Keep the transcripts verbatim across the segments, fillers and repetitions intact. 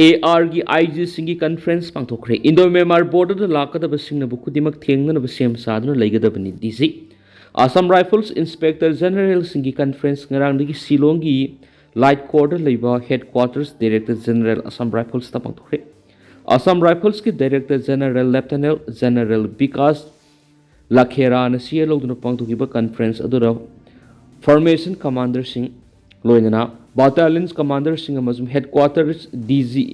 ꯑꯦ ꯑꯥꯔꯒꯤ ꯑꯥꯏ ꯖꯤꯁꯤꯡꯒꯤ ꯀꯟꯐ꯭ꯔꯦꯟꯁ ꯄꯥꯡꯊꯣꯛꯈ꯭ꯔꯦ꯫ ꯏꯟꯗꯣ ꯃ꯭ꯌꯥꯟꯃꯥꯔ ꯕꯣꯔꯗꯔꯗ ꯂꯥꯛꯀꯗꯕꯁꯤꯡꯅꯕꯨ ꯈꯨꯗꯤꯡꯃꯛ ꯊꯦꯡꯅꯅꯕ ꯁꯦꯝ ꯁꯥꯗꯨꯅ ꯂꯩꯒꯗꯕꯅꯤ, D G. Assam rifles inspector ꯖꯦꯅꯔꯦꯜꯁꯤꯡꯒꯤ ꯀꯟꯐ꯭ꯔꯦꯟꯁ ꯉꯔꯥꯡꯗꯒꯤ ꯁꯤꯂꯣꯡꯒꯤ ꯂꯥꯏꯠ ꯀꯣꯔꯗ ꯂꯩꯕ headquarters director general Assam ꯔꯥꯏꯐꯜꯁꯇ ꯄꯥꯡꯊꯣꯛꯈ꯭ꯔꯦ꯫ ꯑꯁꯥꯝ ꯔꯥꯏꯐꯜꯁꯀꯤ director general lieutenant general Bikash ꯂꯈꯦꯔꯥꯅ ꯁꯤꯌꯔ ꯂꯧꯗꯨꯅ ꯄꯥꯡꯊꯣꯛꯈꯤꯕ ꯀꯟꯐ꯭ꯔꯦꯟꯁ ꯑꯗꯨꯗ ꯐꯣꯔꯃꯦꯁꯟ ꯀꯃꯥꯟꯗꯔꯁꯤꯡ, ꯂꯣꯏꯅꯅ ꯕꯥꯇꯥꯂꯤꯌꯟꯁ ꯀꯃꯥꯟꯗꯔꯁꯤꯡ ꯑꯃꯁꯨꯡ headquarters D G,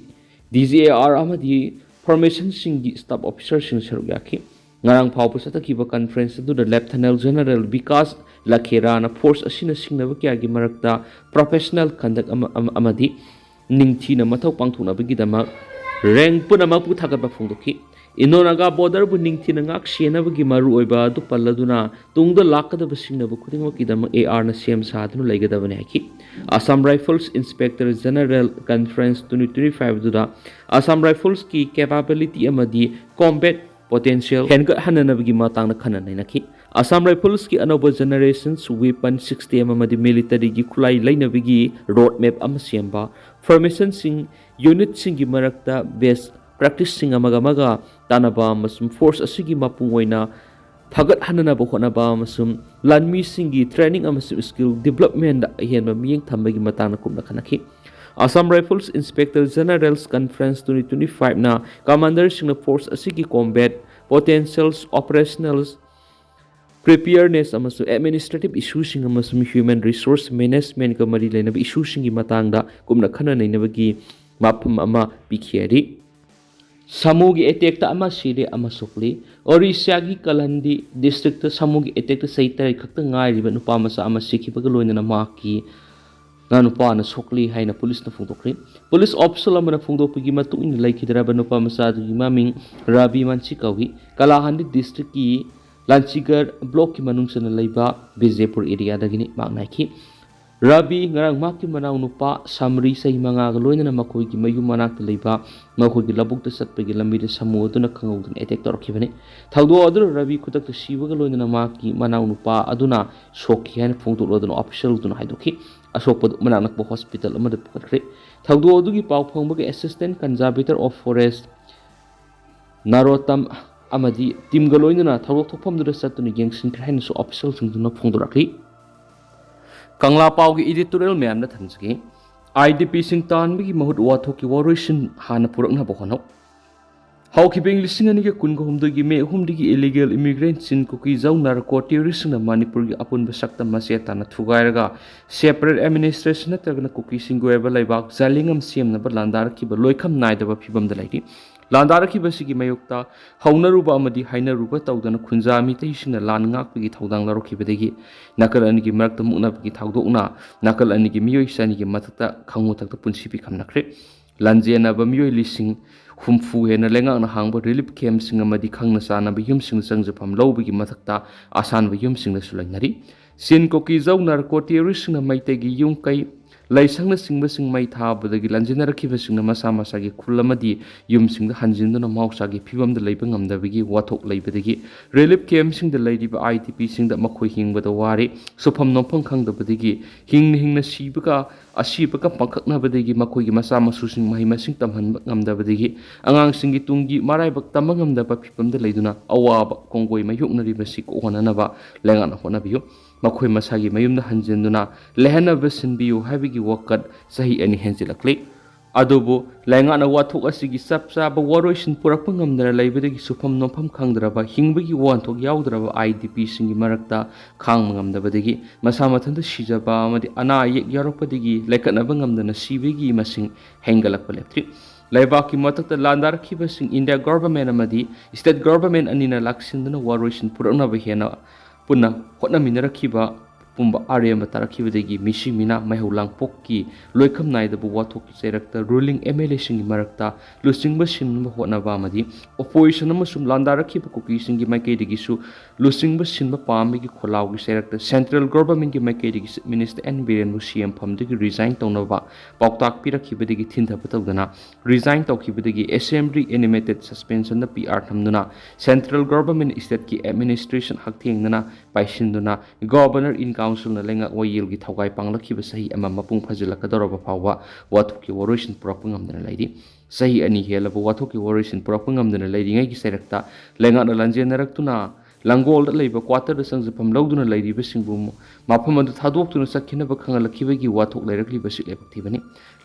D G A R ꯑꯃꯗꯤ ꯐꯣꯔꯃꯦꯁꯟꯁꯤꯡꯒꯤ ꯁ꯭ꯇꯥꯐ ꯑꯣꯐꯤꯁꯔꯁꯤꯡ ꯁꯔꯨꯛ ꯌꯥꯈꯤ꯫ ꯉꯔꯥꯡ ꯐꯥꯎꯕ ꯆꯠꯊꯈꯤꯕ ꯀꯟꯐ꯭ꯔꯦꯟꯁ ꯑꯗꯨꯗ ꯂꯦꯐꯇꯅꯦꯟ ꯖꯦꯅꯔꯦꯜ ꯕꯤꯀꯥꯁ ꯂꯈꯦꯔꯥꯅ ꯐꯣꯔꯁ ꯑꯁꯤꯅ ꯁꯤꯡꯅꯕ ꯀꯌꯥꯒꯤ ꯃꯔꯛꯇ ꯄ꯭ꯔꯣꯐꯦꯁꯅꯦꯜ ꯀꯟꯗꯛ ꯑꯃ, ꯑꯃ, ꯑꯃꯗꯤ ꯅꯤꯡꯊꯤꯅ ꯃꯊꯧ ꯄꯥꯡꯊꯣꯛꯅꯕꯒꯤꯗꯃꯛ ꯔꯦꯡ ꯄꯨꯝꯅꯃꯛꯄꯨ ꯊꯥꯒꯠꯄ ꯐꯣꯡꯗꯣꯛꯈꯤ꯫ ꯏꯟꯗꯣ ꯅꯥꯒꯥ ꯕꯣꯔꯗꯔꯕꯨ ꯅꯤꯡꯊꯤꯅ ꯉꯥꯛ ꯁꯦꯟꯅꯕꯒꯤ ꯃꯔꯨꯑꯣꯏꯕ ꯑꯗꯨ ꯄꯜꯂꯗꯨꯅ, ꯇꯨꯡꯗ ꯂꯥꯛꯀꯗꯕꯁꯤꯡꯅꯕꯨ ꯈꯨꯗꯤꯡꯃꯛꯀꯤꯗꯃꯛ ꯑꯦ ꯑꯥꯔꯅ ꯁꯦꯝ ꯁꯥꯗꯨꯅ ꯂꯩꯒꯗꯕꯅꯤ ꯍꯥꯏꯈꯤ꯫ Assam rifles inspector general conference twenty twenty five ꯑꯗꯨꯗ ꯑꯁꯥꯝ ꯔꯥꯏꯐꯜꯁꯀꯤ ꯀꯦꯄꯥꯕꯤꯂꯤꯇꯤ ꯑꯃꯗꯤ ꯀꯣꯝꯕꯦꯠ ꯄꯣꯇꯦꯟꯁꯤꯌꯦꯜ ꯍꯦꯟꯒꯠꯍꯟꯅꯅꯕꯒꯤ ꯃꯇꯥꯡꯗ ꯈꯟꯅ ꯅꯩꯅꯈꯤ꯫ ꯑꯁꯥꯝ ꯔꯥꯏꯐꯜꯁꯀꯤ ꯑꯅꯧꯕ ꯖꯦꯅꯔꯦꯁꯟꯁ ꯋꯦꯄꯟ ꯁꯤꯁꯇꯦꯝ ꯑꯃꯗꯤ ꯃꯤꯂꯤꯇꯔꯤꯒꯤ ꯈꯨꯠꯂꯥꯏ ꯂꯩꯅꯕꯒꯤ ꯔꯣꯗ ꯃꯦꯞ ꯑꯃ ꯁꯦꯝꯕ, ꯐꯣꯔꯃꯦꯁꯟꯁꯤꯡ, ꯌꯨꯅꯤꯠꯁꯤꯡꯒꯤ ꯃꯔꯛꯇ ꯕꯦꯁ ꯄ꯭ꯔꯦꯛꯇꯤꯁꯁꯤꯡ ꯑꯃꯒ ꯑꯃꯒ ꯇꯥꯟꯅꯕ ꯑꯃꯁꯨꯡ ꯐꯣꯔꯁ ꯑꯁꯤꯒꯤ ꯃꯄꯨꯡ ꯑꯣꯏꯅ ꯐꯒꯠꯍꯟꯅꯅꯕ ꯍꯣꯠꯅꯕ ꯑꯃꯁꯨꯡ ꯂꯥꯟꯃꯤꯁꯤꯡꯒꯤ ꯇ꯭ꯔꯦꯅꯤꯡ ꯑꯃꯁꯨꯡ ꯁ꯭ꯀꯤꯜ ꯗꯤꯕ꯭ꯂꯞꯃꯦꯟꯗ ꯑꯍꯦꯟꯕ ꯃꯤꯠꯌꯦꯡ ꯊꯝꯕꯒꯤ ꯃꯇꯥꯡꯗ ꯀꯨꯞꯅ ꯈꯟꯅꯈꯤ꯫ Assam rifles inspector generals conference twenty twenty ꯐꯥꯏꯚꯅ ꯀꯃꯥꯟꯗꯔꯁꯤꯡꯅ ꯐꯣꯔꯁ ꯑꯁꯤꯒꯤ ꯀꯣꯝꯕꯦꯠ ꯄꯣꯇꯦꯟꯁꯤꯌꯦꯜꯁ, ꯑꯣꯄꯔꯦꯁꯅꯦꯜꯁ ꯄ꯭ꯔꯤꯄꯤꯌꯔꯅꯦꯁ ꯑꯃꯁꯨꯡ ꯑꯦꯗꯃꯤꯅꯤꯁꯇ꯭ꯔꯦꯇꯤꯚ ꯏꯁꯨꯁꯤꯡ ꯑꯃꯁꯨꯡ ꯍ꯭ꯌꯨꯃꯦꯟ ꯔꯤꯁꯣꯔꯁ ꯃꯦꯅꯦꯖꯃꯦꯟꯠꯀ ꯃꯔꯤ ꯂꯩꯅꯕ ꯏꯁꯨꯁꯤꯡꯒꯤ ꯃꯇꯥꯡꯗ ꯀꯨꯞꯅ ꯈꯟꯅ ꯅꯩꯅꯕꯒꯤ ꯃꯐꯝ ꯑꯃ ꯄꯤꯈꯤ ꯍꯥꯏꯔꯤ꯫ ꯁꯥꯃꯨꯒꯤ ꯑꯦꯇꯦꯛꯇ ꯑꯃ ꯁꯤꯔꯦ, ꯑꯃ ꯁꯣꯛꯂꯤ꯫ ꯑꯣꯔꯤꯁꯥꯒꯤ ꯀꯂꯍꯟꯗꯤ ꯗꯤꯁꯇ꯭ꯔꯤꯛꯇ ꯁꯥꯃꯨꯒꯤ ꯑꯦꯇꯦꯛꯇ ꯆꯍꯤ ꯇꯔꯦꯠ ꯈꯛꯇ ꯉꯥꯏꯔꯤꯕ ꯅꯨꯄꯥ ꯃꯆꯥ ꯑꯃ ꯁꯤꯈꯤꯕꯒ ꯂꯣꯏꯅꯅ ꯃꯍꯥꯛꯀꯤ ꯅꯨꯄꯥꯅ ꯁꯣꯛꯂꯤ ꯍꯥꯏꯅ ꯄꯨꯂꯤꯁꯅ ꯐꯣꯡꯗꯣꯛꯈ꯭ꯔꯦ꯫ ꯄꯨꯂꯤꯁ ꯑꯣꯐꯤꯁꯦꯜ ꯑꯃꯅ ꯐꯣꯡꯗꯣꯛꯄꯒꯤ ꯃꯇꯨꯡ ꯏꯟꯅ, ꯂꯩꯈꯤꯗ꯭ꯔꯕ ꯅꯨꯄꯥ ꯃꯆꯥ ꯑꯗꯨꯒꯤ ꯃꯃꯤꯡ ꯔꯥꯕꯤ ꯃꯟꯁꯤ ꯀꯧꯏ꯫ ꯀꯂꯥꯍꯟꯗꯤ ꯗꯤꯁꯇ꯭ꯔꯤꯛꯀꯤ ꯂꯥꯟꯆꯤꯒꯔ ꯕ꯭ꯂꯣꯛꯀꯤ ꯃꯅꯨꯡ ꯆꯟꯅ ꯂꯩꯕ ꯕꯤꯖꯦꯄꯨꯔ ꯑꯦꯔꯤꯌꯥꯗꯒꯤꯅꯤ꯫ ꯃꯍꯥꯛ ꯍꯥꯏꯈꯤ, ꯔꯥꯕꯤ ꯉꯔꯥꯡ ꯃꯍꯥꯛꯀꯤ ꯃꯅꯥꯎꯅꯨꯄꯥ ꯁꯥꯃꯔꯤ ꯆꯍꯤ ꯃꯉꯥꯒ ꯂꯣꯏꯅꯅ ꯃꯈꯣꯏꯒꯤ ꯃꯌꯨꯝ ꯃꯅꯥꯛꯇ ꯂꯩꯕ ꯃꯈꯣꯏꯒꯤ ꯂꯧꯕꯨꯛꯇ ꯆꯠꯄꯒꯤ ꯂꯝꯕꯤꯗ ꯁꯥꯃꯨ ꯑꯗꯨꯅ ꯈꯪꯍꯧꯗꯅ ꯑꯦꯇꯦꯛ ꯇꯧꯔꯛꯈꯤꯕꯅꯤ꯫ ꯊꯧꯗꯣꯛ ꯑꯗꯨꯗ ꯔꯥꯕꯤ ꯈꯨꯗꯛꯇ ꯁꯤꯕꯒ ꯂꯣꯏꯅꯅ ꯃꯍꯥꯛꯀꯤ ꯃꯅꯥꯎꯅꯨꯄꯥ ꯑꯗꯨꯅ ꯁꯣꯛꯈꯤ ꯍꯥꯏꯅ ꯐꯣꯡꯗꯣꯛꯂꯗꯨꯅ ꯑꯣꯐꯤꯁꯦꯜꯗꯨꯅ ꯍꯥꯏꯗꯣꯛꯈꯤ꯫ ꯑꯁꯣꯛꯄꯗꯨ ꯃꯅꯥꯛ ꯅꯛꯄ ꯍꯣꯁꯄꯤꯇꯥꯜ ꯑꯃꯗ ꯄꯨꯈꯠꯈ꯭ꯔꯦ꯫ ꯊꯧꯗꯣꯛ ꯑꯗꯨꯒꯤ ꯄꯥꯎ ꯐꯪꯕꯒ Assistant Conservator of Forest ꯅꯥꯔꯣꯇꯝ ꯑꯃꯗꯤ ꯇꯤꯝꯒ ꯂꯣꯏꯅꯅ ꯊꯧꯗꯣꯛ ꯊꯣꯛꯐꯝꯗꯨꯗ ꯆꯠꯇꯨꯅ ꯌꯦꯡꯁꯤꯟꯈ꯭ꯔꯦ ꯍꯥꯏꯅꯁꯨ ꯑꯣꯐꯤꯁꯤꯌꯦꯜꯁꯤꯡꯗꯨꯅ ꯐꯣꯡꯗꯣꯔꯛꯂꯤ꯫ ꯀꯪꯂꯥ ꯄꯥꯎꯒꯤ ꯏꯗꯤꯇꯣꯔꯤꯌꯦꯜ ꯃꯌꯥꯝꯗ ꯊꯝꯖꯒꯦ꯫ IDPꯁꯤꯡ ꯇꯥꯍꯟꯕꯒꯤ ꯃꯍꯨꯠ ꯋꯥꯊꯣꯛꯀꯤ ꯋꯥꯔꯣꯏꯁꯤꯟ ꯍꯥꯟꯅ ꯄꯨꯔꯛꯅꯕ ꯍꯣꯠꯅꯧ꯫ ꯍꯧꯈꯤꯕ ꯏꯪ ꯂꯤꯁꯤꯡ ꯑꯅꯤꯒ ꯀꯨꯟꯒ ꯍꯨꯝꯗꯣꯏꯒꯤ ꯃꯦ ꯑꯍꯨꯝꯗꯒꯤ illegal immigrant ꯆꯤꯟ ꯀꯨꯀꯤ ꯖꯧ ꯅꯥꯔꯀꯣ ꯇꯦꯔꯣꯔꯤꯁꯁꯤꯡꯅ ꯃꯅꯤꯄꯨꯔꯒꯤ ꯑꯄꯨꯟꯕ ꯁꯛꯇꯝ ꯃꯆꯦꯠ ꯇꯥꯅ ꯊꯨꯒꯥꯏꯔꯒ separate administration ꯅꯠꯇ꯭ꯔꯒꯅ ꯀꯨꯀꯤꯁꯤꯡꯒꯤ ꯑꯣꯏꯕ ꯂꯩꯕꯥꯛ ꯖꯥꯂꯤꯡ ꯑꯃ ꯁꯦꯝꯅꯕ ꯂꯥꯟꯗꯥꯔꯛꯈꯤꯕ ꯂꯣꯏꯈꯝ ꯅꯥꯏꯗꯕ ꯐꯤꯕꯝꯗ ꯂꯩꯔꯤ꯫ ꯂꯥꯟꯗꯥꯔꯛꯈꯤꯕꯁꯤꯒꯤ ꯃꯥꯌꯣꯛꯇ ꯍꯧꯅꯔꯨꯕ ꯑꯃꯗꯤ ꯍꯥꯏꯅꯔꯨꯕ ꯇꯧꯗꯅ ꯈꯨꯟꯖꯥ ꯃꯤꯇꯩꯁꯤꯡꯅ ꯂꯥꯟ ꯉꯥꯛꯄꯒꯤ ꯊꯧꯗꯥꯡ ꯂꯧꯔꯛꯈꯤꯕꯗꯒꯤ ꯅꯥꯀꯜ ꯑꯅꯤꯒꯤ ꯃꯔꯛꯇ ꯃꯨꯛꯅꯕꯒꯤ ꯊꯧꯗꯣꯛꯅ ꯅꯥꯀꯜ ꯑꯅꯤꯒꯤ ꯃꯤꯑꯣꯏ ꯆꯅꯤꯒꯤ ꯃꯊꯛꯇ ꯈꯪꯉꯨ ꯊꯛꯇ ꯄꯨꯟꯁꯤ ꯄꯤꯈꯝꯅꯈ꯭ꯔꯦ꯫ ꯂꯥꯟꯖꯦꯟꯅꯕ ꯃꯤꯑꯣꯏ ꯂꯤꯁꯤꯡ ꯍꯨꯝꯐꯨ ꯍꯦꯟꯅ ꯂꯩꯉꯥꯛꯅ ꯍꯥꯡꯕ relief campꯁꯤꯡ ꯑꯃꯗꯤ ꯈꯪꯅ ꯆꯥꯟꯅꯕ ꯌꯨꯝꯁꯤꯡꯗ ꯆꯪꯖꯐꯝ ꯂꯧꯕꯒꯤ ꯃꯊꯛꯇ ꯑꯁꯥꯟꯕ ꯌꯨꯝꯁꯤꯡꯗꯁꯨ ꯂꯩꯅꯔꯤ꯫ ꯆꯤꯟ ꯀꯨꯀꯤ ꯖꯧ ꯅꯥꯔꯀꯣ ꯇꯦꯔꯣꯔꯤꯁꯁꯤꯡꯅ ꯃꯩꯇꯩꯒꯤ ꯌꯨꯝ ꯀꯩ, ꯂꯥꯏꯁꯪꯅꯆꯤꯡꯕꯁꯤꯡ ꯃꯩ ꯊꯥꯕꯗꯒꯤ ꯂꯥꯟꯖꯦꯟꯅꯔꯛꯈꯤꯕꯁꯤꯡꯅ ꯃꯁꯥ ꯃꯁꯥꯒꯤ ꯈꯨꯜ ꯑꯃꯗꯤ ꯌꯨꯝꯁꯤꯡꯗ ꯍꯟꯖꯤꯟꯗꯨꯅ ꯃꯍꯧꯁꯥꯒꯤ ꯐꯤꯕꯝꯗ ꯂꯩꯕ ꯉꯝꯗꯕꯒꯤ ꯋꯥꯊꯣꯛ ꯂꯩꯕꯗꯒꯤ relief campꯁꯤꯡꯗ ꯂꯩꯔꯤꯕ IDPꯁꯤꯡꯗ ꯃꯈꯣꯏ ꯍꯤꯡꯕꯗ ꯋꯥꯔꯦ, ꯁꯨꯐꯝ ꯅꯣꯝꯐꯝ ꯈꯪꯗꯕꯗꯒꯤ ꯍꯤꯡꯅ ꯍꯤꯡꯅ ꯁꯤꯕꯒ ꯑꯁꯤꯕꯒ ꯄꯥꯡꯈꯛꯅꯕꯗꯒꯤ ꯃꯈꯣꯏꯒꯤ ꯃꯆꯥ ꯃꯁꯨꯁꯤꯡ ꯃꯍꯩ ꯃꯁꯤꯡ ꯇꯝꯍꯟꯕ ꯉꯝꯗꯕꯗꯒꯤ ꯑꯉꯥꯡꯁꯤꯡꯒꯤ ꯇꯨꯡꯒꯤ ꯃꯔꯥꯏꯕꯛ ꯇꯝꯕ ꯉꯝꯗꯕ ꯐꯤꯕꯝꯗ ꯂꯩꯗꯨꯅ ꯑꯋꯥꯕ ꯀꯣꯡꯒꯣꯏ ꯃꯥꯌꯣꯛꯅꯔꯤꯕꯁꯤ ꯀꯣꯛꯍꯟꯅꯅꯕ ꯂꯩꯉꯥꯛꯅ ꯍꯣꯠꯅꯕꯤꯌꯨ꯫ ꯃꯈꯣꯏ ꯃꯁꯥꯒꯤ ꯃꯌꯨꯝꯗ ꯍꯟꯖꯤꯟꯗꯨꯅ ꯂꯩꯍꯟꯅꯕ ꯁꯤꯟꯕꯤꯌꯨ ꯍꯥꯏꯕꯒꯤ ꯋꯥꯀꯠ ꯆꯍꯤ ꯑꯅꯤ ꯍꯦꯟꯖꯤꯜꯂꯛꯂꯤ꯫ ꯑꯗꯨꯕꯨ ꯂꯩꯉꯥꯛꯅ ꯋꯥꯊꯣꯛ ꯑꯁꯤꯒꯤ ꯆꯞ ꯆꯥꯕ ꯋꯥꯔꯣꯏꯁꯤꯟ ꯄꯨꯔꯛꯄ ꯉꯝꯗꯅ ꯂꯩꯕꯗꯒꯤ ꯁꯨꯐꯝ ꯅꯣꯝꯐꯝ ꯈꯪꯗ꯭ꯔꯕ, ꯍꯤꯡꯕꯒꯤ ꯋꯥꯍꯟꯊꯣꯛ ꯌꯥꯎꯗ꯭ꯔꯕ IDPꯁꯤꯡꯒꯤ ꯃꯔꯛꯇ ꯈꯥꯡꯕ ꯉꯝꯗꯕꯗꯒꯤ ꯃꯁꯥ ꯃꯊꯟꯇ ꯁꯤꯖꯕ ꯑꯃꯗꯤ ꯑꯅꯥ ꯑꯌꯦꯛ ꯌꯥꯎꯔꯛꯄꯗꯒꯤ ꯂꯩꯈꯠꯅꯕ ꯉꯝꯗꯅ ꯁꯤꯕꯒꯤ ꯃꯁꯤꯡ ꯍꯦꯟꯒꯠꯂꯛꯄ ꯂꯦꯞꯇ꯭ꯔꯤ꯫ ꯂꯩꯕꯥꯛꯀꯤ ꯃꯊꯛꯇ ꯂꯥꯟꯗꯥꯔꯛꯈꯤꯕꯁꯤꯡ ꯏꯟꯗꯤꯌꯥ ꯒꯣꯚꯔꯟꯃꯦꯟ ꯑꯃꯗꯤ ꯁ꯭ꯇꯦꯠ ꯒꯣꯚꯔꯟꯃꯦꯟ ꯑꯅꯤꯅ ꯂꯥꯛꯁꯤꯟꯗꯨꯅ ꯋꯥꯔꯣꯏꯁꯤꯟ ꯄꯨꯔꯛꯅꯕ ꯍꯦꯟꯅ ꯄꯨꯟꯅ ꯍꯣꯠꯅꯃꯤꯟꯅꯔꯛꯈꯤꯕ ꯄꯨꯝꯕ ꯑꯔꯦꯝꯕ ꯇꯥꯔꯛꯈꯤꯕꯗꯒꯤ ꯃꯤꯁꯤ ꯃꯤꯅꯥ ꯃꯩꯍꯧ ꯂꯥꯡꯄꯣꯛꯀꯤ ꯂꯣꯏꯈꯝ ꯅꯥꯏꯗꯕ ꯋꯥꯊꯣꯛꯀꯤ ꯆꯩꯔꯛꯇ ruling MLAꯁꯤꯡꯒꯤ ꯃꯔꯛꯇ ꯂꯨꯆꯤꯡꯕ ꯁꯤꯟꯅꯕ ꯍꯣꯠꯅꯕ ꯑꯃꯗꯤ opposition ꯑꯃꯁꯨꯡ ꯂꯥꯟꯗꯥꯔꯛꯈꯤꯕ ꯀꯨꯀꯤꯁꯤꯡꯒꯤ ꯃꯥꯏꯀꯩꯗꯒꯤꯁꯨ ꯂꯨꯆꯤꯡꯕ ꯁꯤꯟꯕ ꯄꯥꯝꯕꯒꯤ ꯈꯣꯜꯂꯥꯎꯒꯤ ꯆꯩꯔꯛꯇ central governmentꯀꯤ ꯃꯥꯏꯀꯩꯗꯒꯤ Chief Minister N ꯕꯤꯔꯦꯟꯕꯨ CM ꯐꯝꯗꯒꯤ resign ꯇꯧꯅꯕ ꯄꯥꯎꯇꯥꯛ ꯄꯤꯔꯛꯈꯤꯕꯗꯒꯤ ꯊꯤꯟꯊꯕ ꯇꯧꯗꯅ resign ꯇꯧꯈꯤꯕꯗꯒꯤ assembly animated suspensionꯗ PR ꯊꯝꯗꯨꯅ central government stateꯀꯤ administration ꯍꯛꯊꯦꯡꯅꯅ ꯄꯥꯏꯁꯤꯟꯗꯨꯅ governor in ꯀꯥꯎꯟꯁꯤꯜꯅ ꯂꯩꯉꯥꯛ ꯋꯥꯌꯦꯜꯒꯤ ꯊꯧꯒꯥꯏ ꯄꯥꯡꯂꯛꯈꯤꯕ ꯆꯍꯤ ꯑꯃ ꯃꯄꯨꯡ ꯐꯥꯖꯤꯜꯂꯛꯀꯗꯧꯔꯕ ꯐꯥꯎꯕ ꯋꯥꯊꯣꯛꯀꯤ ꯋꯥꯔꯣꯏꯁꯤꯟ ꯄꯨꯔꯛꯄ ꯉꯝꯗꯅ ꯂꯩꯔꯤ꯫ ꯆꯍꯤ ꯑꯅꯤ ꯍꯦꯜꯂꯕ ꯋꯥꯊꯣꯛꯀꯤ ꯋꯥꯔꯣꯏꯁꯤꯟ ꯄꯨꯔꯛꯄ ꯉꯝꯗꯅ ꯂꯩꯔꯤꯉꯩꯒꯤ ꯆꯩꯔꯛꯇ ꯂꯩꯉꯥꯛꯅ ꯂꯥꯟꯖꯦꯟꯅꯔꯛꯇꯨꯅ ꯂꯥꯡꯒꯣꯜꯗ ꯂꯩꯕ ꯀ꯭ꯋꯥꯇꯔꯗ ꯆꯪꯖꯐꯝ ꯂꯧꯗꯨꯅ ꯂꯩꯔꯤꯕꯁꯤꯡꯕꯨ ꯃꯐꯝ ꯑꯗꯨ ꯊꯥꯗꯣꯛꯇꯨꯅ ꯆꯠꯈꯤꯅꯕ ꯈꯪꯍꯜꯂꯛꯈꯤꯕꯒꯤ ꯋꯥꯊꯣꯛ ꯂꯩꯔꯛꯂꯤꯕꯁꯤ ꯂꯥꯏꯕꯛ ꯊꯤꯕꯅꯤ꯫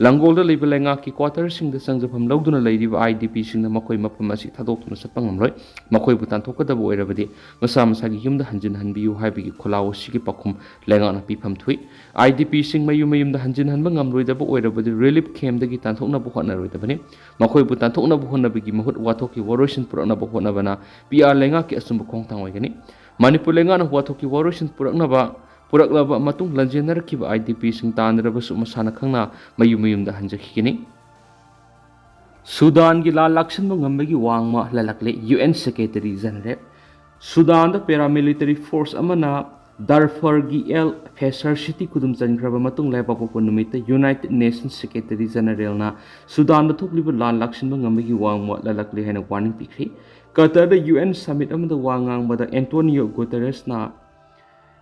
ꯂꯥꯡꯒꯣꯜꯗ ꯂꯩꯕ ꯂꯩꯉꯥꯛꯀꯤ ꯀ꯭ꯋꯥꯇꯔꯁꯤꯡꯗ ꯆꯪꯖꯐꯝ ꯂꯧꯗꯨꯅ ꯂꯩꯔꯤꯕ IDPꯁꯤꯡꯅ ꯃꯈꯣꯏ ꯃꯐꯝ ꯑꯁꯤ ꯊꯥꯗꯣꯛꯇꯨꯅ ꯆꯠꯄ ꯉꯝꯂꯣꯏ꯫ ꯃꯈꯣꯏꯕꯨ ꯇꯥꯟꯊꯣꯛꯀꯗꯕ ꯑꯣꯏꯔꯕꯗꯤ ꯃꯁꯥ ꯃꯁꯥꯒꯤ ꯌꯨꯝꯗ ꯍꯟꯖꯤꯟꯍꯟꯕꯤꯌꯨ ꯍꯥꯏꯕꯒꯤ ꯈꯣꯜꯂꯥꯎ ꯑꯁꯤꯒꯤ ꯄꯥꯎꯈꯨꯝ ꯂꯩꯉꯥꯛꯅ ꯄꯤꯐꯝ ꯊꯣꯛꯏ꯫ IDPꯁꯤꯡ ꯃꯌꯨꯝ ꯃꯌꯨꯝꯗ ꯍꯟꯖꯤꯟꯍꯟꯕ ꯉꯝꯂꯣꯏꯗꯕ ꯑꯣꯏꯔꯕꯗꯤ ꯔꯤꯂꯤꯐ ꯀꯦꯝꯗꯒꯤ ꯇꯥꯟꯊꯣꯛꯅꯕ ꯍꯣꯠꯅꯔꯣꯏꯗꯕꯅꯤ꯫ ꯃꯈꯣꯏꯕꯨ ꯇꯥꯟꯊꯣꯛꯅꯕ ꯍꯣꯠꯅꯕꯒꯤ ꯃꯍꯨꯠ ꯋꯥꯊꯣꯛꯀꯤ ꯋꯥꯔꯣꯏꯁꯤꯟ ꯄꯨꯔꯛꯅꯕ ꯍꯣꯠꯅꯕꯅ PR ꯂꯩꯉꯥꯛꯀꯤ ꯑꯆꯨꯝꯕ ꯈꯣꯡꯊꯥꯡ ꯑꯣꯏꯒꯅꯤ꯫ ꯃꯅꯤꯄꯨꯔ ꯂꯩꯉꯥꯛꯅ ꯋꯥꯊꯣꯛꯀꯤ ꯋꯥꯔꯣꯏꯁꯤꯟ ꯄꯨꯔꯛꯅꯕ ꯄꯨꯔꯛꯂꯕ ꯃꯇꯨꯡ ꯂꯥꯟꯖꯦꯟꯅꯔꯛꯈꯤꯕ IDPꯁꯤꯡ ꯇꯥꯟꯅꯔꯕꯁꯨ ꯃꯁꯥꯅ ꯈꯪꯅ ꯃꯌꯨꯝ ꯃꯌꯨꯝꯗ ꯍꯟꯖꯈꯤꯒꯅꯤ꯫ ꯁꯨꯗꯥꯟꯒꯤ ꯂꯥꯟ ꯂꯥꯛꯁꯤꯟꯕ ꯉꯝꯕꯒꯤ ꯋꯥꯡꯃ ꯂꯥꯜꯂꯛꯂꯦ, UN Secretary General꯫ ꯁꯨꯗꯥꯟꯗ paramilitary force ꯑꯃꯅ ꯗꯥꯔꯐꯔꯒꯤ ꯑꯦꯜ ꯐꯦꯁꯔ city ꯈꯨꯗꯨꯝ ꯆꯟꯈ꯭ꯔꯕ ꯃꯇꯨꯡ ꯂꯩꯕꯥꯛꯄꯣꯛꯄ ꯅꯨꯃꯤꯠꯇ United Nations Secretary Generalꯅ ꯁꯨꯗꯥꯟꯗ ꯊꯣꯛꯂꯤꯕ ꯂꯥꯟ ꯂꯥꯛꯁꯤꯟꯕ ꯉꯝꯕꯒꯤ ꯋꯥꯡꯃ ꯂꯥꯜꯂꯛꯂꯦ ꯍꯥꯏꯅ warning ꯄꯤꯈ꯭ꯔꯦ꯫ ꯀꯇꯔꯗ UN summit ꯑꯃꯗ ꯋꯥ ꯉꯥꯡꯕꯗ ꯑꯦꯟꯇꯣꯅꯤꯌꯣ ꯒꯨꯇꯦꯔꯦꯁꯅ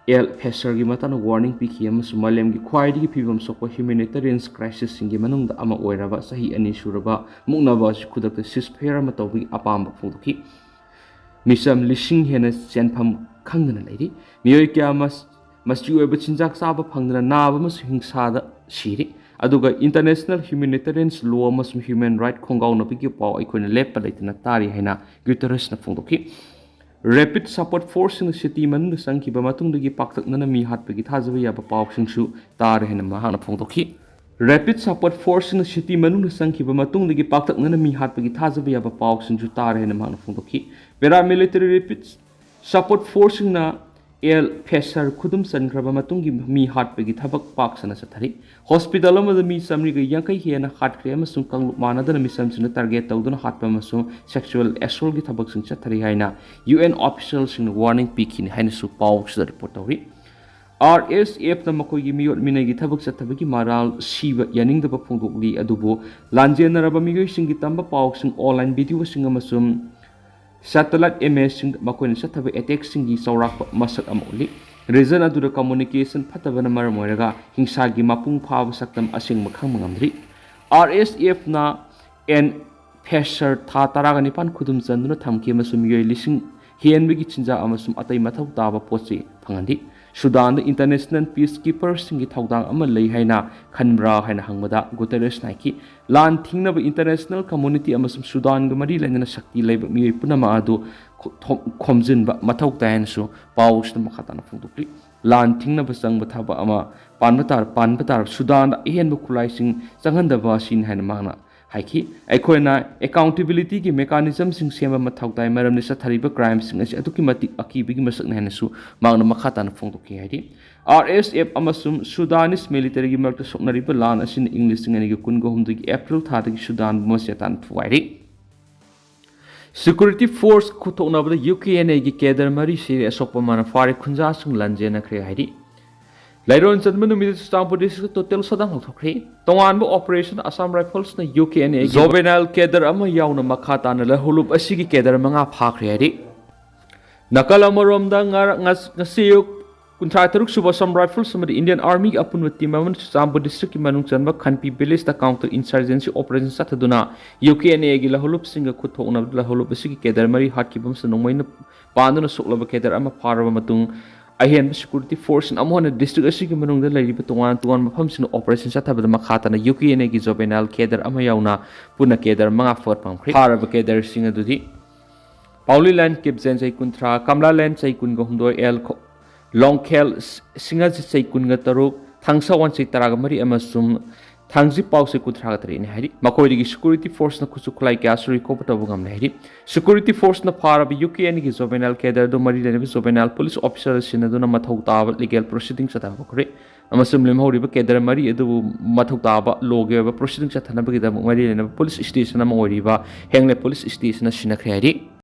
ꯑꯦꯜ ꯐꯦꯁꯔꯒꯤ ꯃꯇꯥꯡꯗ warning ꯄꯤꯈꯤ ꯑꯃꯁꯨꯡ ꯃꯥꯂꯦꯝꯒꯤ ꯈ꯭ꯋꯥꯏꯗꯒꯤ ꯐꯤꯕꯝ ꯁꯣꯛꯄ humanitarian crisisꯁꯤꯡꯒꯤ ꯃꯅꯨꯡꯗ ꯑꯃ ꯑꯣꯏꯔꯕ ꯆꯍꯤ ꯑꯅꯤ ꯁꯨꯔꯕ ꯃꯨꯛꯅꯕ ꯑꯁꯤ ꯈꯨꯗꯛꯇ ceasefire ꯑꯃ ꯇꯧꯕꯒꯤ ꯑꯄꯥꯝꯕ ꯐꯣꯡꯗꯣꯛꯈꯤ꯫ ꯃꯤꯆꯝ ꯂꯤꯁꯤꯡ ꯍꯦꯟꯅ ꯆꯦꯟꯐꯝ ꯈꯪꯗꯅ ꯂꯩꯔꯤ꯫ ꯃꯤꯑꯣꯏ ꯀꯌꯥ ꯃꯁ-, ꯃꯆꯤ ꯑꯣꯏꯕ ꯆꯤꯟꯖꯥꯛ ꯆꯥꯕ ꯐꯪꯗꯅ ꯅꯥꯕ ꯑꯃꯁꯨꯡ ꯍꯤꯡꯁꯥꯗ ꯁꯤꯔꯤ꯫ ꯑꯗꯨꯒ international humanitarian law ꯑꯃꯁꯨꯡ human right ꯈꯣꯡꯒꯥꯎꯅꯕꯒꯤ ꯄꯥꯎ ꯑꯩꯈꯣꯏꯅ ꯂꯦꯞꯄ ꯂꯩꯇꯅ ꯇꯥꯔꯤ ꯍꯥꯏꯅ ꯒꯨꯇꯦꯔꯦꯁꯅ ꯐꯣꯡꯗꯣꯛꯈꯤ꯫ Rapid support forceꯁꯤꯡꯅ city ꯃꯅꯨꯡꯗ ꯆꯪꯈꯤꯕ ꯃꯇꯨꯡꯗꯒꯤ ꯄꯥꯛꯇꯛꯅꯅ ꯃꯤ ꯍꯥꯠꯄꯒꯤ ꯊꯥꯖꯕ ꯌꯥꯕ ꯄꯥꯎꯁꯤꯡꯁꯨ ꯇꯥꯔꯦ ꯍꯥꯏꯅ ꯃꯍꯥꯛꯅ ꯐꯣꯡꯗꯣꯛꯈꯤ꯫ Rapid support forceꯁꯤꯡꯅ city ꯃꯅꯨꯡꯗ ꯆꯪꯈꯤꯕ ꯃꯇꯨꯡꯗꯒꯤ ꯄꯥꯛꯇꯛꯅꯅ ꯃꯤ ꯍꯥꯠꯄꯒꯤ ꯊꯥꯖꯕ ꯌꯥꯕ ꯄꯥꯎꯁꯤꯡꯁꯨ ꯇꯥꯔꯦ ꯍꯥꯏꯅ ꯃꯍꯥꯛꯅ ꯐꯣꯡꯗꯣꯛꯈꯤ꯫ Paramilitary rapid support forceꯁꯤꯡꯅ ꯑꯦꯜ ꯐꯦꯁꯔ ꯈꯨꯗꯨꯝ ꯆꯟꯈ꯭ꯔꯕ ꯃꯇꯨꯡꯒꯤ ꯃꯤ ꯍꯥꯠꯄꯒꯤ ꯊꯕꯛ ꯄꯥꯛ ꯁꯟꯅ ꯆꯠꯊꯔꯤ꯫ Hospital ꯑꯃꯗ ꯃꯤ ꯆꯥꯃꯔꯤꯒ ꯌꯥꯡꯈꯩ ꯍꯦꯟꯅ ꯍꯥꯠꯈ꯭ꯔꯦ ꯑꯃꯁꯨꯡ ꯀꯥꯡꯂꯨꯞ ꯃꯥꯟꯅꯗꯅ ꯃꯤꯆꯝꯁꯤꯡꯅ target ꯇꯧꯗꯨꯅ ꯍꯥꯠꯄ ꯑꯃꯁꯨꯡ sexual assaultꯀꯤ ꯊꯕꯛꯁꯤꯡ ꯆꯠꯊꯔꯤ ꯍꯥꯏꯅ UN officialꯁꯤꯡꯅ warning ꯄꯤꯈꯤꯅꯤ ꯍꯥꯏꯅꯁꯨ ꯄꯥꯎꯁꯤꯗ report ꯇꯧꯔꯤ꯫ RSFꯅ ꯃꯈꯣꯏꯒꯤ ꯃꯤꯑꯣꯠ ꯃꯤꯅꯩꯒꯤ ꯊꯕꯛ ꯆꯠꯊꯕꯒꯤ ꯃꯔꯥꯜ ꯁꯤꯕ ꯌꯥꯅꯤꯡꯗꯕ ꯐꯣꯡꯗꯣꯛꯂꯤ, ꯑꯗꯨꯕꯨ ꯂꯥꯟꯖꯦꯟꯅꯔꯕ ꯃꯤꯑꯣꯏꯁꯤꯡꯒꯤ ꯇꯝꯕ ꯄꯥꯎꯁꯤꯡ, online videoꯁꯤꯡ ꯑꯃꯁꯨꯡ satellite imageꯁꯤꯡꯗ ꯃꯈꯣꯏꯅ ꯆꯠꯊꯕ attackꯁꯤꯡꯒꯤ ꯆꯥꯎꯔꯥꯛꯄ ꯃꯁꯛ ꯑꯃ ꯎꯠꯂꯤ꯫ ꯔꯤꯖꯟ ꯑꯗꯨꯗ ꯀꯝꯃꯨꯅꯤꯀꯦꯁꯟ ꯐꯠꯇꯕꯅ ꯃꯔꯝ ꯑꯣꯏꯔꯒ ꯍꯤꯡꯁꯥꯒꯤ ꯃꯄꯨꯡ ꯐꯥꯕ ꯁꯛꯇꯝ ꯑꯁꯦꯡꯕ ꯈꯪꯕ ꯉꯝꯗ꯭ꯔꯤ꯫ ꯑꯥꯔ ꯑꯦꯁ ꯑꯦꯐꯅ ꯑꯦꯟ ꯐꯦꯁꯔ ꯊꯥ ꯇꯔꯥꯒ ꯅꯤꯄꯥꯟ ꯈꯨꯗꯨꯝ ꯆꯟꯗꯨꯅ ꯊꯝꯈꯤ ꯑꯃꯁꯨꯡ ꯃꯤꯑꯣꯏ ꯂꯤꯁꯤꯡ ꯍꯦꯟꯕꯒꯤ ꯆꯤꯟꯖꯥꯛ ꯑꯃꯁꯨꯡ ꯑꯇꯩ ꯃꯊꯧ ꯇꯥꯕ ꯄꯣꯠ ꯆꯩ ꯐꯪꯍꯟꯈꯤ꯫ ꯁꯨꯗꯥꯟꯗ ꯏꯟꯇꯔꯅꯦꯁꯅꯦꯜ ꯄꯤꯁ ꯀꯤꯄꯔꯁꯤꯡꯒꯤ ꯊꯧꯗꯥꯡ ꯑꯃ ꯂꯩ ꯍꯥꯏꯅ ꯈꯟꯕ꯭ꯔꯥ ꯍꯥꯏꯅ ꯍꯪꯕꯗ ꯒꯨꯇꯦꯔꯦꯁꯅ ꯍꯥꯏꯈꯤ, ꯂꯥꯟ ꯊꯤꯡꯅꯕ ꯏꯟꯇꯔꯅꯦꯁꯅꯦꯜ ꯀꯝꯃꯨꯅꯤꯇꯤ ꯑꯃꯁꯨꯡ ꯁꯨꯗꯥꯟꯒ ꯃꯔꯤ ꯂꯩꯅꯅ ꯁꯛꯇꯤ ꯂꯩꯕ ꯃꯤꯑꯣꯏ ꯄꯨꯝꯅꯃꯛ ꯑꯗꯨ ꯈꯣ-, ꯊꯣ-, ꯈꯣꯝꯖꯤꯟꯕ ꯃꯊꯧ ꯇꯥꯏ ꯍꯥꯏꯅꯁꯨ ꯄꯥꯎ ꯑꯁꯤꯗ ꯃꯈꯥ ꯇꯥꯅ ꯐꯣꯡꯗꯣꯛꯂꯤ꯫ ꯂꯥꯟ ꯊꯤꯡꯅꯕ ꯆꯪꯕ ꯊꯕꯛ ꯑꯃ ꯄꯥꯟꯕ ꯇꯥꯔ-, ꯄꯥꯟꯕ ꯇꯥꯔꯕ ꯁꯨꯗꯥꯟꯗ ꯑꯍꯦꯟꯕ ꯈꯨꯠꯂꯥꯏꯁꯤꯡ ꯆꯪꯍꯟꯗꯕ ꯑꯁꯤꯅꯤ ꯍꯥꯏꯅ ꯃꯍꯥꯛꯅ ꯍꯥꯏꯈꯤ꯫ ꯑꯩꯈꯣꯏꯅ ꯑꯦꯀꯥꯎꯟꯇꯦꯕꯤꯂꯤꯇꯤꯒꯤ ꯃꯦꯀꯥꯅꯤꯖꯝꯁꯤꯡ ꯁꯦꯝꯕ ꯃꯊꯧ ꯇꯥꯏ, ꯃꯔꯝꯗꯤ ꯆꯠꯊꯔꯤꯕ ꯀ꯭ꯔꯥꯏꯝꯁꯤꯡ ꯑꯁꯤ ꯑꯗꯨꯛꯀꯤ ꯃꯇꯤꯛ ꯑꯀꯤꯕꯒꯤ ꯃꯁꯛꯅꯤ ꯍꯥꯏꯅꯁꯨ ꯃꯍꯥꯛꯅ ꯃꯈꯥ ꯇꯥꯅ ꯐꯣꯡꯗꯣꯛꯈꯤ꯫ ꯍꯥꯏꯗꯤ, ꯑꯥꯔ ꯑꯦꯁ ꯑꯦꯐ ꯑꯃꯁꯨꯡ ꯁꯨꯗꯥꯅꯤꯁ ꯃꯤꯂꯤꯇꯔꯤꯒꯤ ꯃꯔꯛꯇ ꯁꯣꯛꯅꯔꯤꯕ ꯂꯥꯟ ꯑꯁꯤꯅ ꯏꯪ ꯂꯤꯁꯤꯡ ꯑꯅꯤꯒ ꯀꯨꯟꯒ ꯍꯨꯝꯗꯣꯏꯒꯤ ꯑꯦꯄ꯭ꯔꯤꯜ ꯊꯥꯗꯒꯤ ꯁꯨꯗꯥꯟꯕꯨ ꯃꯆꯦꯠ ꯇꯥꯅ ꯊꯨꯒꯥꯏꯔꯤ꯫ ꯁꯦꯀ꯭ꯌꯨꯔꯤꯇꯤ ꯐꯣꯔꯁ ꯈꯨꯠꯊꯣꯛꯅꯕꯗ ꯌꯨ ꯀꯦ ꯑꯦꯟ ꯑꯦꯒꯤ ꯀꯦꯗꯔ ꯃꯔꯤ ꯁꯤꯔꯦ, ꯑꯁꯣꯛꯄ ꯑꯃꯅ ꯐꯥꯔꯦ, ꯈꯨꯟꯖꯥꯁꯤꯡ ꯂꯥꯟꯖꯦꯟꯅꯈ꯭ꯔꯦ ꯍꯥꯏꯔꯤ꯫ ꯂꯩꯔꯣꯟ ꯆꯟꯕ ꯅꯨꯃꯤꯠꯇ ꯆꯨꯔꯆꯥꯟꯄꯨꯔ ꯗꯤꯁꯇ꯭ꯔꯤꯛꯇ ꯇꯣꯇꯦꯜ ꯁꯠꯗꯥꯎꯟ ꯂꯧꯊꯣꯛꯈ꯭ꯔꯦ꯫ ꯇꯣꯉꯥꯟꯕ ꯑꯣꯄꯔꯦꯁꯟ ꯑꯁꯥꯝ ꯔꯥꯏꯐꯜꯁꯅ ꯌꯨ ꯀꯦ ꯑꯦꯟ ꯑꯦꯒꯤ ꯖꯣꯕꯦꯅꯥꯏꯜ ꯀꯦꯗꯔ ꯑꯃ ꯌꯥꯎꯅ ꯃꯈꯥ ꯇꯥꯅ ꯂꯧꯍꯧꯂꯨꯞ ꯑꯁꯤꯒꯤ ꯀꯦꯗꯔ ꯃꯉꯥ ꯐꯥꯈ꯭ꯔꯦ ꯍꯥꯏꯔꯤ꯫ ꯅꯥꯀꯜ ꯑꯃꯔꯣꯝꯗ ꯉꯔ-, ꯉꯁ-, ꯉꯁꯤ ꯑꯌꯨꯛ ꯀꯨꯟꯊ꯭ꯔꯥ ꯇꯔꯨꯛ ꯁꯨꯕ ꯑꯁꯥꯝ ꯔꯥꯏꯐꯜꯁ ꯑꯃꯗꯤ ꯏꯟꯗꯤꯌꯟ ꯑꯥꯔꯃꯤꯒꯤ ꯑꯄꯨꯟꯕ ꯇꯤꯝ ꯑꯃꯅ ꯆꯨꯔꯆꯥꯟꯄꯨꯔ ꯗꯤꯁꯇ꯭ꯔꯤꯛꯀꯤ ꯃꯅꯨꯡ ꯆꯟꯕ ꯈꯟꯄꯤ ꯚꯤꯂꯦꯖꯇ ꯀꯥꯎꯟꯇꯔ ꯏꯟꯁꯔꯖꯦꯟꯁꯤ ꯑꯣꯄꯔꯦꯁꯟ ꯆꯠꯊꯗꯨꯅ ꯌꯨ ꯀꯦ ꯑꯦꯟ ꯑꯦꯒꯤ ꯂꯧꯍꯧꯂꯨꯞꯁꯤꯡꯒ ꯈꯨꯠ ꯊꯣꯛꯅꯕꯗ ꯂꯧꯍꯧꯂꯨꯞ ꯑꯁꯤꯒꯤ ꯀꯦꯗꯔ ꯃꯔꯤ ꯍꯥꯠꯈꯤꯕ ꯑꯃꯁꯨꯡ ꯅꯣꯡꯃꯩꯅ ꯄꯥꯟꯗꯨꯅ ꯁꯣꯛꯂꯕ ꯀꯦꯗꯔ ꯑꯃ ꯐꯥꯔꯕ ꯃꯇꯨꯡ, ꯑꯍꯦꯟꯕ ꯁꯦꯀ꯭ꯌꯨꯔꯤꯇꯤ ꯐꯣꯔꯁꯁꯤꯡ ꯑꯃꯨꯛ ꯍꯟꯅ ꯗꯤꯁꯇ꯭ꯔꯤꯛ ꯑꯁꯤꯒꯤ ꯃꯅꯨꯡꯗ ꯂꯩꯔꯤꯕ ꯇꯣꯉꯥꯟ ꯇꯣꯉꯥꯟꯕ ꯃꯐꯝꯁꯤꯡꯗ ꯑꯣꯄꯔꯦꯁꯟ ꯆꯠꯊꯕꯗ ꯃꯈꯥ ꯇꯥꯅ ꯌꯨ ꯀꯦ ꯑꯦꯟ ꯑꯦꯒꯤ ꯖꯣꯕꯦꯅꯥꯏꯜ ꯀꯦꯗꯔ ꯑꯃ ꯌꯥꯎꯅ ꯄꯨꯟꯅ ꯀꯦꯗꯔ ꯃꯉꯥ ꯐꯒꯠꯄ ꯉꯝꯈ꯭ꯔꯦ꯫ ꯐꯥꯔꯕ ꯀꯦꯗꯔꯁꯤꯡ ꯑꯗꯨꯗꯤ ꯄꯥꯎꯂꯤ ꯂꯥꯏꯟ ꯀꯤꯞꯖꯦꯟ ꯆꯍꯤ ꯀꯨꯟꯊ꯭ꯔꯥ, ꯀꯃꯂꯥ ꯂꯥꯏꯟ ꯆꯍꯤ ꯀꯨꯟꯒ ꯍꯨꯝꯗꯣꯏ, ꯑꯦꯜ ꯈꯣ-, ꯂꯣꯡꯈꯦꯜ ꯁ-, ꯁꯤꯡꯍꯖꯤꯠ ꯆꯍꯤ ꯀꯨꯟꯒ ꯇꯔꯨꯛ, ꯊꯥꯡꯁꯥꯋꯥꯟ ꯆꯍꯤ ꯇꯔꯥꯒ ꯃꯔꯤ ꯑꯃꯁꯨꯡ ꯊꯥꯡꯖꯤꯄꯥꯎ ꯆꯍꯤ ꯀꯨꯟꯊ꯭ꯔꯥꯒ ꯇꯔꯦꯠꯅꯤ ꯍꯥꯏꯔꯤ꯫ ꯃꯈꯣꯏꯗꯒꯤ ꯁꯦꯀ꯭ꯌꯨꯔꯤꯇꯤ ꯐꯣꯔꯁꯅ ꯈꯨꯠꯁꯨ ꯈꯨꯠꯂꯥꯏ ꯀꯌꯥꯁꯨ ꯔꯤꯀꯣꯚꯔ ꯇꯧꯕ ꯉꯝꯂꯦ ꯍꯥꯏꯔꯤ꯫ ꯁꯦꯀ꯭ꯌꯨꯔꯤꯇꯤ ꯐꯣꯔꯁꯅ ꯐꯥꯔꯕ ꯌꯨ ꯀꯦ ꯑꯦꯟꯒꯤ ꯖꯣꯕꯦꯅꯥꯏꯜ ꯀꯦꯗꯔ ꯑꯗꯨ ꯃꯔꯤ ꯂꯩꯅꯕ ꯖꯣꯕꯦꯅꯥꯏꯜ ꯄꯨꯂꯤꯁ ꯑꯣꯐꯤꯁꯔ ꯁꯤꯟꯅꯗꯨꯅ ꯃꯊꯧ ꯇꯥꯕ ꯂꯤꯒꯦꯜ ꯄ꯭ꯔꯣꯁꯤꯗꯤꯡ ꯆꯠꯊꯍꯟꯈ꯭ꯔꯦ ꯑꯃꯁꯨꯡ ꯂꯦꯝꯍꯧꯔꯤꯕ ꯀꯦꯗꯔ ꯃꯔꯤ ꯑꯗꯨꯕꯨ ꯃꯊꯧ ꯇꯥꯕ ꯂꯣꯒꯤ ꯑꯣꯏꯕ ꯄ꯭ꯔꯣꯁꯤꯗꯤꯡ ꯆꯠꯊꯅꯕꯒꯤꯗꯃꯛ ꯃꯔꯤ ꯂꯩꯅꯕ ꯄꯨꯂꯤꯁ ꯁ꯭ꯇꯦꯁꯟ ꯑꯃ ꯑꯣꯏꯔꯤꯕ ꯍꯦꯡꯂꯦ ꯄꯨꯂꯤꯁ ꯁ꯭ꯇꯦꯁꯟꯗ ꯁꯤꯟꯅꯈ꯭ꯔꯦ ꯍꯥꯏꯔꯤ꯫